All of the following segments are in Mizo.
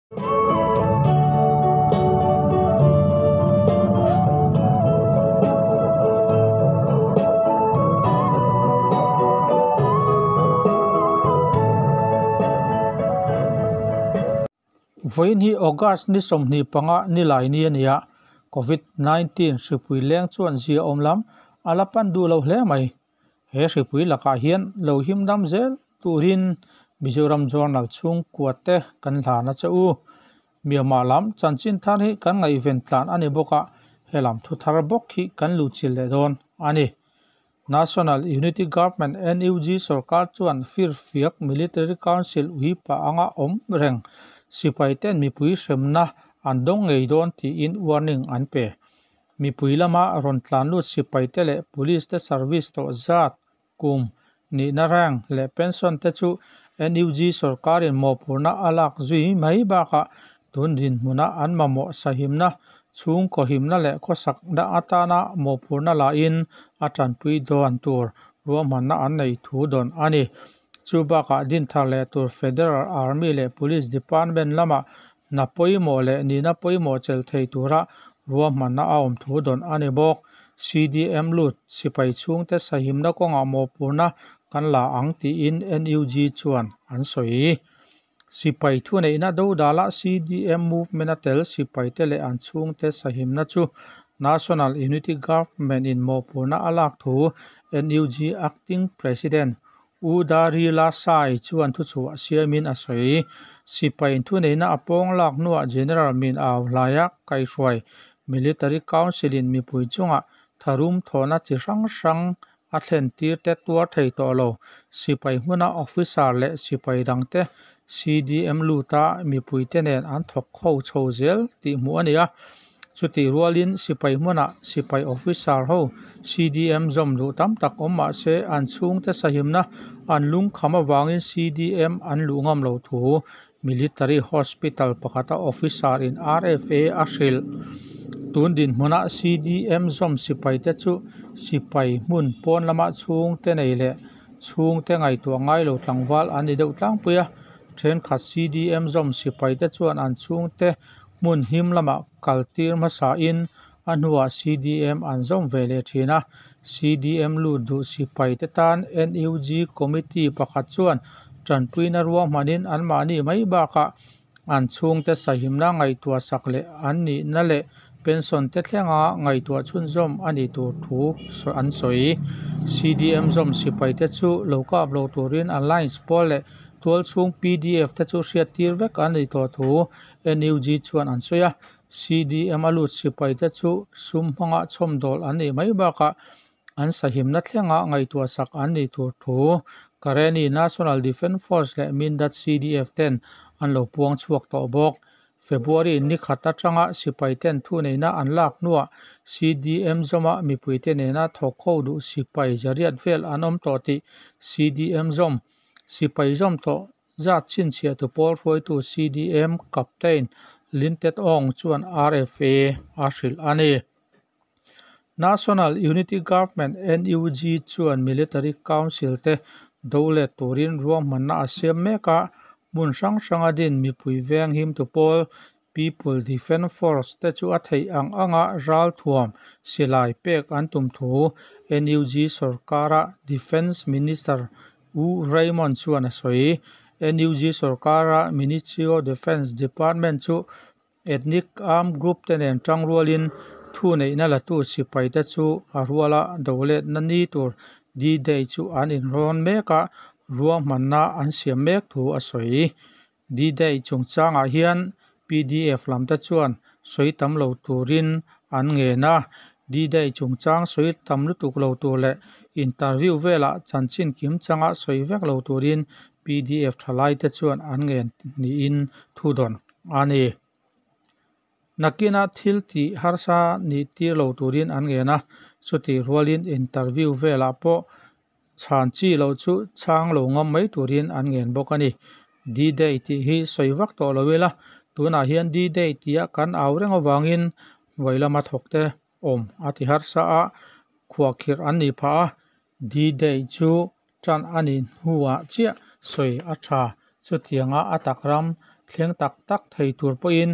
Vawiin hi August ni 25 nilai ni a ni a, Covid-19 hripui leng chuan zia awm lam a la pan duh lo hle mai. He hripui lakah hian lo him dam zel turin Mizoram Journal chhungkua te kan hlan a che u. Myanmar lam chanchin thar hi kan ngaihven tlan a ni bawk a, helam thu thar bawk hi kan luhchilh leh dawn a ni. National Unity Government NUG sorkar chuan firfiak Military Council uipa anga awm reng sipai ten mipui hremna an dawng ngei dawn tiin warning an pe. Mipui lama rawn tlan lut sipai te leh police te service tawh zat kum nihna rank leh pension te chu NUG sorkarin mawhphurhna a lak zui mai bakah tun dinhmuna an mamawh sahimna chhungkaw himna leh khawsakna atana mawhphurhna lahin a tanpui dawn tur ruahmanna an nei thu dawn a ni. Chu bakah dinthar leh tur Federal Army leh Police Department lama hna pawimawh leh nihna pawimawh chelh thei tura ruahmanna a awm thu dawn a ni bawk. CDM lut sipai chhungte sahimna kawngah mawhphurhna kan la ang tiin NUG chuan an sawi. Sipai thuneihna dodala CDM movement a tel sipai te leh an chhungte sahimna chu National Unity Government in mawhphurhna a lak thu NUG Acting President U Darila Sai chuan thuchhuah siamin a sawi. Sipai thuneihna a pawng lak hnuah General Min Aung Hlaia kaihhruai Military Council in mipui chungah tharum thawhna chi hrang hrang a thlen tir te tuar thei tawh lo. Sipai hmuna officer leh sipai dangte CDM luta mipui te nen an thawk ho chho zel tih hmuh a ni a. Chutih rualin sipai hmuna sipai officer ho CDM zawm duh tam tak awm mah se an chhungte sahimna an lungkham avangin CDM an luh ngam lo thu Military Hospital pakhata officer in RFA a hrilh. Tun dinhmuna CDM zawm sipai te chu sipai hmun pawn lama chhungte nei leh chhungte ngaihtuah ngai lo tlangval an ni deuh tlangpui a. Thenkhat CDM zawm sipai te chuan an chhungte hmun him lamah kal tir hmasa in a hnuah CDM an zawm ve leh thin a. CDM lut duh sipai te tan NUG committee pakhat chuan tanpuina ruahmanin anmahni mai bakah an chhungte sahimna ngaihtuah sak leh an nihna leh pension te thlenga ngaihtuah chhunzawm a ni tur thu an sawi. CDM zawm sipai te chu lo kap lo turin Alliance pawl leh tualchhung PDF te chu hriat tir vek an ni tawh thu NUG chuan an sawi a. CDM a lut sipai te chu sum hmanga chhawmdawl an nih mai bakah an sahimna thlenga ngaihtuah sak an ni tur thu Karenni National Defence Force leh Mindat CDF ten an lo puang chhuak tawh bawk. February ni khat atanga sipai ten thuneihna an lak hnuah CDM zawma mipui te nena thawk ho duh sipai zariat vel an awm tawh tih CDM zawm sipai zawm tawh zat chhinchhiah tu pawl hruaitu CDM Captain Lin Tet Aung chuan RFA a hrilh a ni. National Unity Government NUG chuan Military Council te dolet turin ruahmanna a siam mek a, hmun hrang hranga din mipui veng him tu pawl People Defence Force te chu a theih ang anga ral thuam silai pek an tum thu NUG sorkara Defence Minister U Raymond chuan a sawi. NUG sorkara Ministry of Defence Department chu Ethnic Armed Group te nen tang rualin thuneihna latu sipai te chu a ruala doletna ni tur D-Day chu an inrawn mek a, ruahmanna an siam mek thu a sawi. D-Day chungchangah hian PDF lam te chuan sawi tam lo turin an ngen a. D-Day chungchang sawi tam lutuk lo tur leh interview velah chanchin kim changa sawi vek lo turin PDF thalai te chuan an ngen niin thu dawn a ni. Nakina thil tih harsa ni tir lo turin an ngen a, chutih rualin interview velah pawh chhan chi lo chu chhang lo ngam mai turin an ngen bawk a ni. D-Day tih hi sawi vak tawh lo ila, tunah hian D-Day tia kan au reng avangin hnuai lama thawk te awm a ti harsa a, khuahkhirh an ni phah a. D-Day chu tan a ni hnuah chiah sawi a tha. Chutianga a tak ram Thleng tak tak thei tur pawhin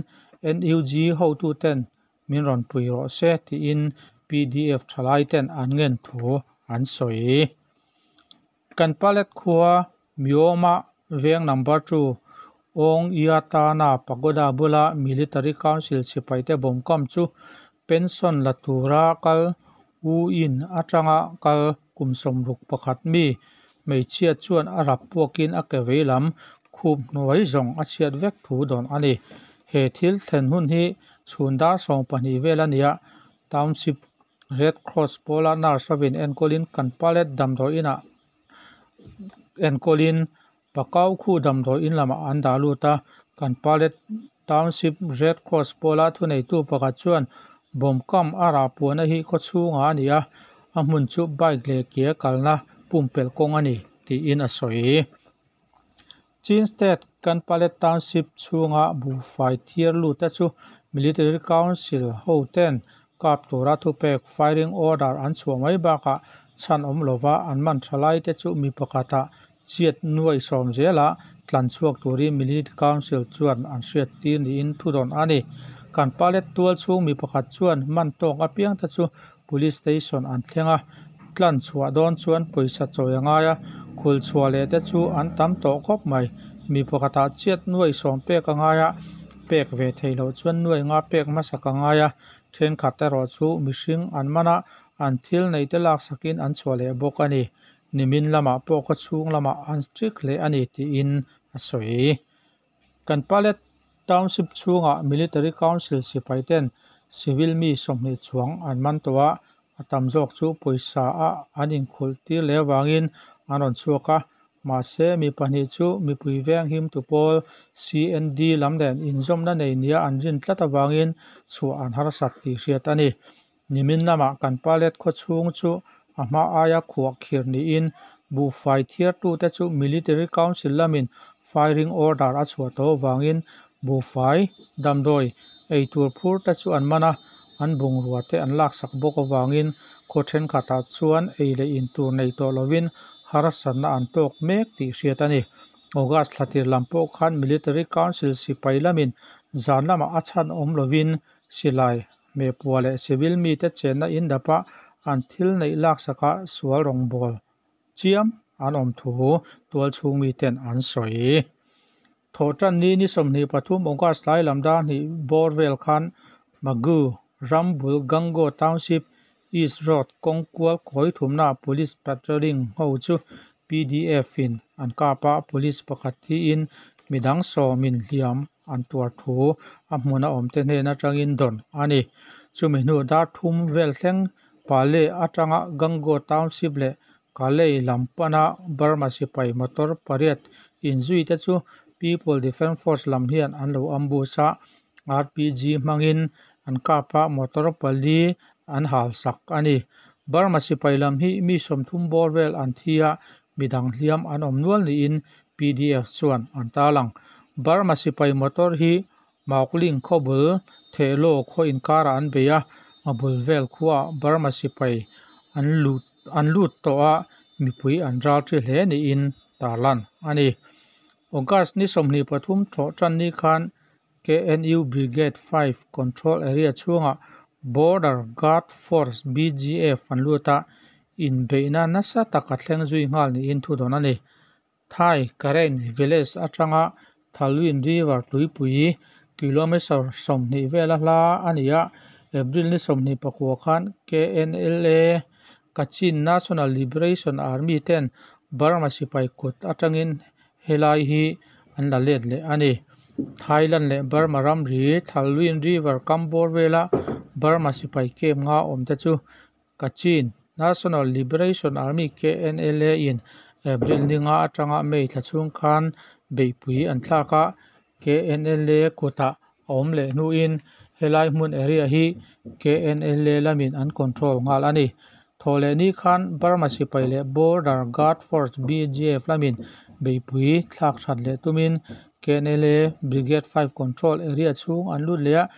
NUG hotuten min rawn pui rawh se tiin PDF thalai ten an ngen thu an sawi. Kanpalet khua Myoma veng number 2 Ong Yatana Pagoda bula Military Council sipaite bomb kam chu pension la tura kal u in atanga kal kum sawmruk pakhat mi hmeichhia chuan a rap puakin a ke vei lam khup hnuai zawng a chhiat vek thu dawn a ni. He thil thlen hun hi chhun dar 12 vel a ni a, Township Red Cross pawla nurse hovin enkawlin Kanpalet damdawi inah enkawlin Pakau khu damdawi in lamah an dah lut a. Kanpalet Township Red Cross pawla thuneitu pakhat chuan bomb kam a rah puahna hi khaw chhungah a ni a, a hmun chu bike leh ke kalna pumpelh kawng a ni tiin a sawi. Chin State Kanpalet Township chhunga buhfai thiar lut te chu Military Council hoten kap tura thupek firing order an chhuah mai bakah chhan awm lova an man thalai te chu mi pakhatah chiat nuai sawm zela tlan chhuak turin Military Council chuan an hriat tir niin thu dawn a ni. Kanpalet tual chhung mi pakhat chuan man tawk apiang te chu police station an thleng a, tlan chhuah dawn chuan pawisa chawi a ngai a, khul chhuah leh te chu an tam tawh khawp mai. Mi pakhatah chiat nuai sawm pek a ngai a, pek ve thei loh chuan nuai nga pek hmasak a ngai a, thenkhat erawh chu mihring an man a, an thil nei te lak sakin an chhuah leh bawk a ni. Nimin lamah pawh khaw chhung lamah an strict hle a ni tiin a sawi. Kanpalet Township chhungah Military Council sipai ten civil mi 20 chuang an man tawh a, a tam zawk chu pawisa a an inkhulh tir leh avangin an rawn chhuak a, mahse mi pahnih chu mipui veng him tu pawl CND lam nen inzawmna nei nia an rin tlat avangin chhuah an harsat tih hriat a ni. Nimin lamah Kanpalet khaw chhung chu a hma aia khuah khir niin buhfai thiartute chu Military Council lamin firing order a chhuah tawh avangin buhfai damdawi eitur phur te chu an man a, an bungrua te an laksak bawk avangin khaw thenkhatah chuan ei leh in tur nei tawh lovin harsatna an tawk mek tih hriat a ni. August thlatir lam pawh khan Military Council sipai lamin zan lamah a chhan awm lovin silai hmehpua leh civil mi te chenna in dapa an thil neih laksaka sual rawngbawl chiam an awm thu tual chhung mi ten an sawi. Thawhtan ni ni 23 August tlai lam dar hnih bawr vel khan Magu Rambul Gango Township East Road kawngkual kawi thumna police patrolling ho chu PDF in an kapa police pakhat thiin midang sawmin hliam an tuar thu a hmuna awm te hnen atangin dawn a ni. Chumi hnu dar thum vel thleng Pale atanga Gango Township leh Kalei lampana Burma sipai motor pariat inzui te chu People Defence Force lam hian an lo ambush a, RPG hmangin an kapa motor pali an hal sak a ni. Burma sipai lam hi mi 30 bawr vel an thi a, midang hliam an awm nual niin PDF chuan an tarlang. Burma sipai motor hi Maukling khawbul Thehlo khaw inkara an bei a, a bul vel khuaa Burma sipai an lut tawh a, mipui an ral thi hle niin tarlan a ni. August ni 23 thawhtan ni khan KNU Brigade 5 Control Area chhungah Border Guard Force BGF an lut a, inbeihna nasa tak a thleng zui nghal niin thu dawn a ni. Thai Karen Village atanga Thalwin River tuipui kilometre 20 vela hla a ni a, April ni 29 khan KNLA Kachin National Liberation Army ten Burma sipai kut atangin helai hi an la let leh a ni. Thailand leh Burma ramri Thalwin River kam bawr vela Burma sipai kem nga awm te chu Kachin National Liberation Army KNLA in April ni nga atanga May thla chhung khan beihpui an thlak a, KNLA kutah a awm leh hnuin helai hmun area hi KNLA lamin an control nghal a ni. Thawhleh ni khan Burma sipai leh Border Guard Force BGF lamin beihpui thlak that leh tumin KNLA Brigade 5 Control Area chhung an lut leh a,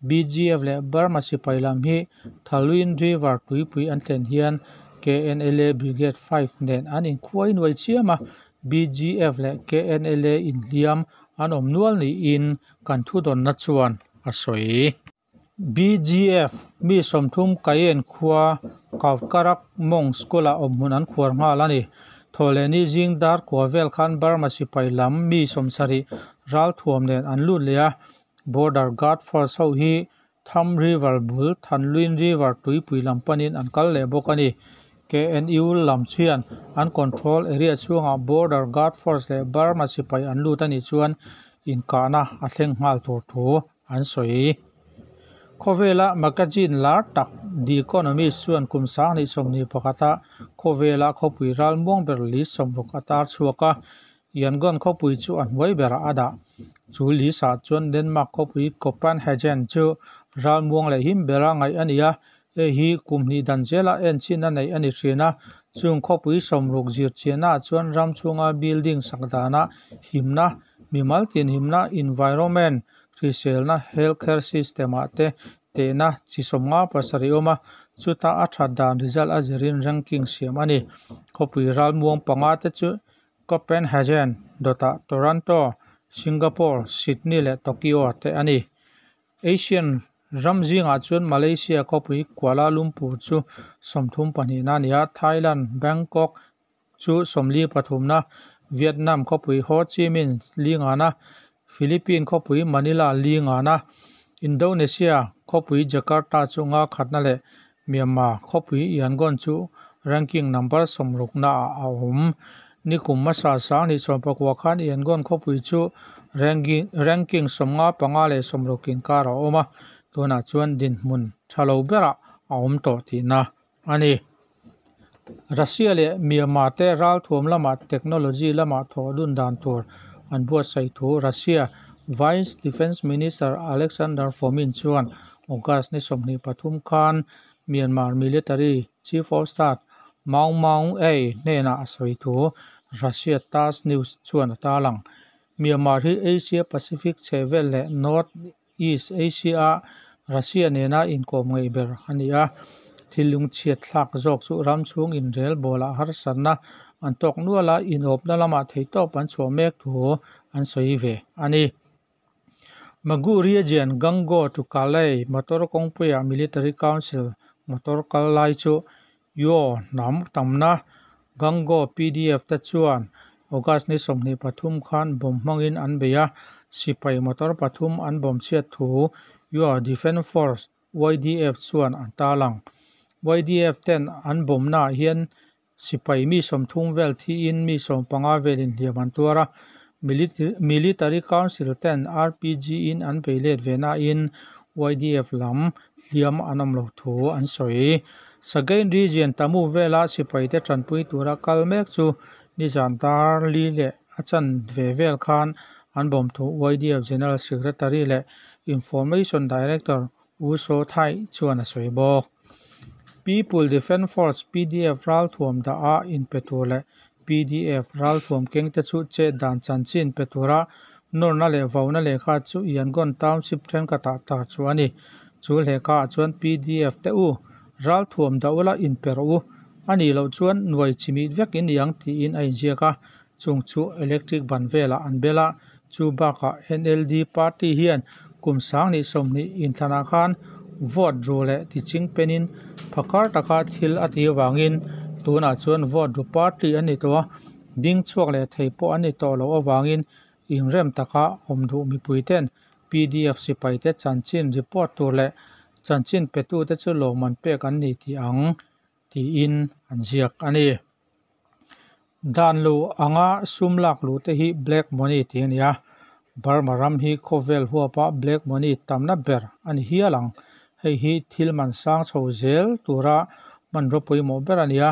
BGF leh Burma sipai lam hi Thalwin River tuipui an thlen hian KNLA Brigade 5 nen an inkhuai nuai chiam a, BGF leh KNLA inhliam an awm nual niin kan thudawnna chuan a sawi. BGF mi 30 Kayen khua Kautkarak Mong School-ah awmhmun an khuar nghal a ni. Thawhlehni zing dar kua vel khan Burma sipai lam mi 70 ralthuam nen an lut leh a. Border Guard Force ho hi Tham River bul Thanlwin River tuipui lam panin an kal leh bawk a ni. KNU lam hian an control area chhungah Border Guard Force leh Burma sipai an lut a nih chuan inkahna a thleng nghal tur thu an sawi. Khawvela magazine lar tak The Economist chuan kum 2021-a khawvela khawpui ral muang ber list 60 a tar chhuak a, Yangon khawpui chu a hnuai berah a dah. Chu list-ah chuan Denmark khawpui Copenhagen chu ral muang leh him bera ngaih a ni a, hei hi kum hnih dan zela en chin a neih a ni thin a. Chung khawpui 60 zirchiannaah chuan ram chhunga building sak dana himna, mimal tin himna, environment, hriselna, healthcare system-ah te tehna chi 57 awm a, chuta a that dan result a zirin ranking siam a ni. Khawpui ral muang panga te chu Copenhagen, dawtah Toronto, Singapore, Sydney leh Tokyo te a ni. Asian ram zingah chuan Malaysia khawpui Kuala Lumpur chu 32na a ni a, Thailand Bangkok chu 43na, Vietnam khawpui Ho Chi Minh lingana, Philippine khawpui Manila lingana, Indonesia khawpui Jakarta chu nga khatna leh Myanmar khawpui Yangon chu ranking number 60na ah a awm. Nikum hmasa 2019 khan Yangon khawpui chu ranking 55 leh 60 inkar a awm a, tunah chuan dinhmun tha lo berah a awm tawh tihna a ni. Russia leh Myanmar te ralthuam lamah technology lamah thawh dun dan tur an buatsaih thu Russia Vice Defence Minister Alexander Fomin chuan August ni 23 khan Myanmar Military Chief of Staff Maung Maung Ei hnenah a sawi thu Russia TASS News chuan a tarlang. Myanmar hi Asia Pacific chhehvel leh North East Asia-a Russia nena inkawm ngei ber a ni a. Thil lungchhiat thlak zawk chu ram chhung inrel bawlah harsatna an tawk nual a, inawpna lamah theihtawp an chhuah mek thu an sawi ve a ni. Magu region Gango to Kalay motor kawngpuiah Military Council motor kal lai chu Yaw hnam tamna Gango PDF te chuan August ni 23 khan bomb hmangin an bei a, sipai motor pathum an bomb chhiat thu Yaw Defence Force YDF chuan an tarlang. YDF ten an bombnaah hian sipai mi 30 vel thiin mi 15 velin hliam an tuar a, Military Council ten RPG in an bei let ve nain YDF lam hliam an awm lo thu an sawi. Sagaing region Tamu vela sipai te tanpui tura kal mek chu nizan dar li leh a chan ve vel khan an bomb thu YDF General Secretary leh Information Director U Saw Thai chuan a sawi bawk. People Defence Force PDF ralthuam dah a inpe tur leh PDF ralthuam keng te chu chet dan chanchin pe tura nawrna leh vauna lehkha chu Yangon Township thenkhatah tar chu a ni. Chu lehkhaah chuan PDF te u ralthuam dah ula inpe rawh u, a nih loh chuan nuai chimit vek in ni ang tiin a inziak a, chung chu electric ban velah an bel a. Chu bakah NLD party hian kum 2020 inthlanah khan vote ru leh tiching penin phakar taka thil a ti avangin tunah chuan vote ru party an ni tawh a, ding chhuak leh thei pawh an ni tawh loh avangin inrem taka awm duh mipui ten PDF sipai te chanchin report tur leh chanchin petu te chu lawmman pek an ni tih ang tiin an ziak a ni. Dan lo anga sum lak luh te hi black money tih a ni a, Burma ram hi khawvel huapa black money tamna ber a ni hial ang. Hei hi thil man sang chho zel tura hmanraw pawimawh ber a ni a.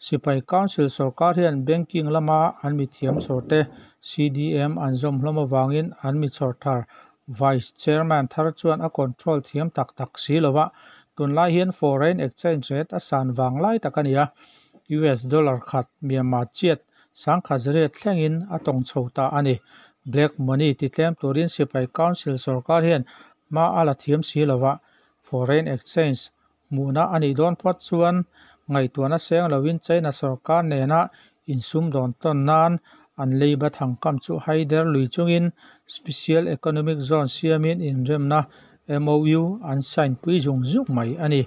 Sipai Council sorkar hian banking lama an mi thiam chhawr te CDM an zawm hlawm avangin an mi chhawr thar Vice Chairman thar chuan a control thiam tak tak si lova, tunlai hian foreign exchange rate a san vang lai tak a ni a. US dollar khat Myanmar chiat 10,100 thlengin a tawng chho ta a ni. Black money ti tlem turin Sipai Council sorkar hian hma a la thiam si lova, foreign exchange hmuhna a nih dawn phawt chuan ngaihtuahna seng loin China sorkar nena insum dawn tawn nan An leiba thangkam chu haider lui chungin Special Economic Zone siamin inremna MOU an sign pui zung zung mai a ni.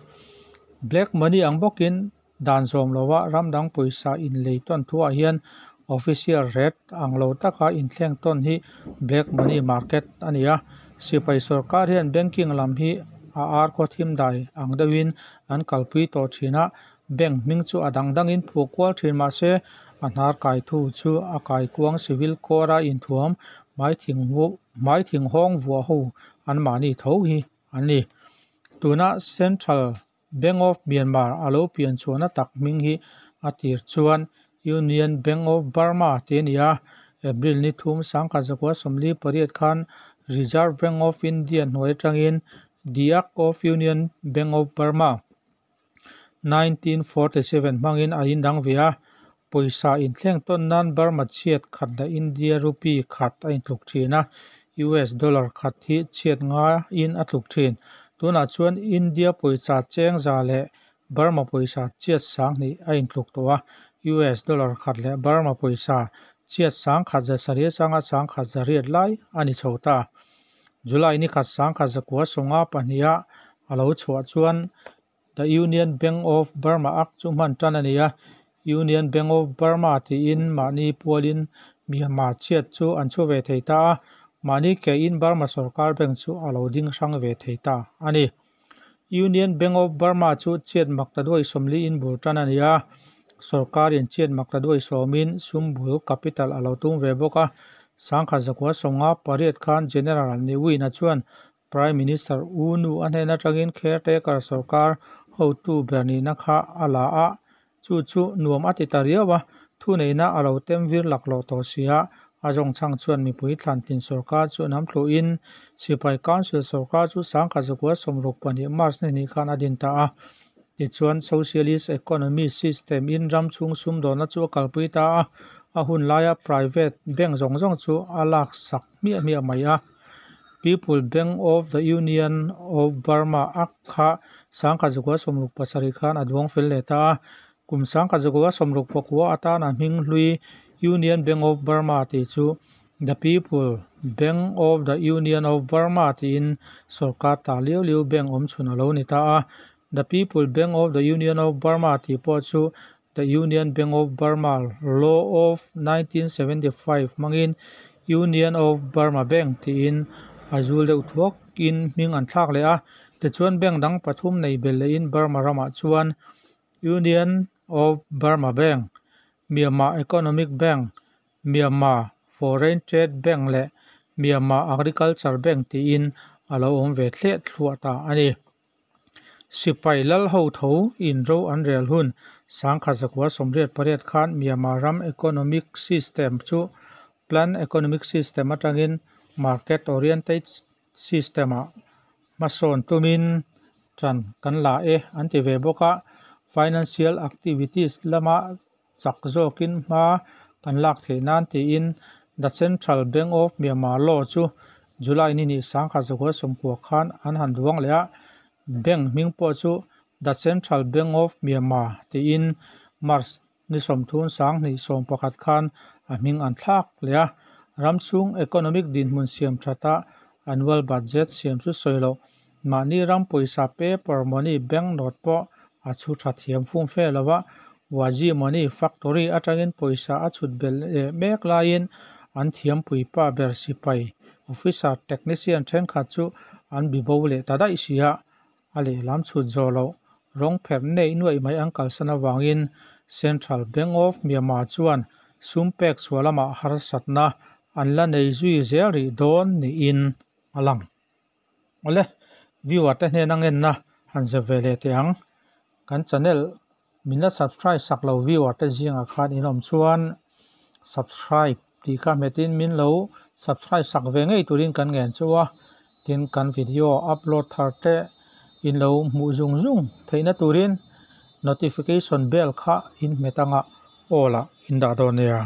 Black money ang bawkin dan zawm lova ramdang pawisa inlei tawn thuah hian official rate ang lo taka inthleng tawn hi black money market a ni a. Sipai sorkar hian banking lam hi a ar khaw thim dai ang deuhin an kalpui tawh thin a, bank hming chu a dang dangin phuh kual thin mah se a hnar kai thu chu a kaikuang civil kawra inthuam hmai thing hawng vuah ho anmahni tho hi an ni. Tuna Central Bank of Myanmar a lo pian chhuahna tak hming hi a tir chuan Union Bank of Burma tih a ni a, April ni thum 1948 khan Reserve Bank of India hnuai atangin The Act of Union Bank of Burma, 1947 hmangin a indang ve a, pawisa inthleng tawn nan Burma chhiat khat leh India rupee khat a intluk thin a, US dollar khat hi chhiat ngaiin a tluk thin. Tunah chuan India pawisa cheng za leh Burma pawisa chiat sang hnih a intluk tawh a, US dollar khat leh Burma pawisa chiat sang khat za sarih atanga sang khat za riat lai a ni chho ta. July ni khat 1952 a a lo chhuah chuan The Union Bank of Burma Act chu hman tan a ni a, Union Bank of Burma tiin mahni pualin Myanmar chhiat chu an chhu ve thei ta a, mahni kein Burma sorkar bank chu a lo ding hrang ve thei ta a ni. Union Bank of Burma chu chhiat mak ta duai sawmli in bul tan a ni a, sorkarin chhiat mak ta duai sawmin sum bul capital a lo tum ve bawk a, 1958 khan General Ne Win-a chuan Prime Minister U Nu a hnen atangin caretaker sorkar hotu ber nihna kha a la a, chu chu nuam a ti ta riau a, thuneihna a lo tem vir laklawh tawh si a, a zawngchhang chuan mipui thlantlin sorkar chu nam thluhin Sipai Council sorkar chu 1962 March ni hnih khan a din ta a. Tichuan Socialist Economy System in ram chhung sumdawnna chu a kalpui ta a, a hun laia private bank zawng zawng chu a laksak hmiah hmiah mai a. People Bank of the Union of Burma Act kha 1967 khan a duang fel leh ta a, kum 1969 atan a hming hlui Union Bank of Burma tih chu The People Bank of the Union of Burma tiin sorkar ta liau liau bank awm chhun a lo ni ta a. The People Bank of the Union of Burma tih pawh chu The Union Bank of Burma Law of 1975 hmangin Union of Burma Bank tiin a zul deuh thuakin hming an thlak leh a. Tichuan bank dang pathum nei belh lehin Burma ramah chuan Union of Burma Bank, Myanmar Economic Bank, Myanmar Foreign Trade Bank leh Myanmar Agriculture Bank tiin a lo awm ve thliah thluah ta a ni. Sipai lal ho tho in ro an rel hun 1988 khan Myanmar ram economic system chu Plan Economic System atangin Market Oriented System ah hmasawn tumin tan kan la e an ti ve bawk a, financial activities lama chak zawkin hma kan lak theih nan tiin The Central Bank of Myanmar Law chu July ni ni 1990 khan an han duang leh a, bank hming pawh chu The Central Bank of Myanmar tiin March ni 30 2011 khan a hming an thlak leh a. Ram chhung economic dinhmun siam thata annual budget siam chu sawi loh mahni ram pawisa paper money bank note pawh a chhu tha thiam fum fe lova, Wazi Money Factory atangin pawisa a chhut belh leh mek laiin an thiampui pa ber sipai officer technician thenkhat chu an bibo leh ta daih si a, a lehlam chhut zawh loh rawng pherh neih nuaih mai an kalsan avangin Central Bank of Myanmar chuan sum pek chhuah lamah harsatna an la nei zui zel rih dawn niin a lang. Awle, viewer te hnena ngenna han zep ve leh teh ang. Kan channel min la subscribe sak lo viewer te zingah khan in awm chuan subscribe tih kha hmetin min lo subscribe sak ve ngei turin kan ngen chu a, tin kan video upload thar te in lo hmuh zung zung theihna turin notification bell kha in hmet anga all ah in dah dawn nia.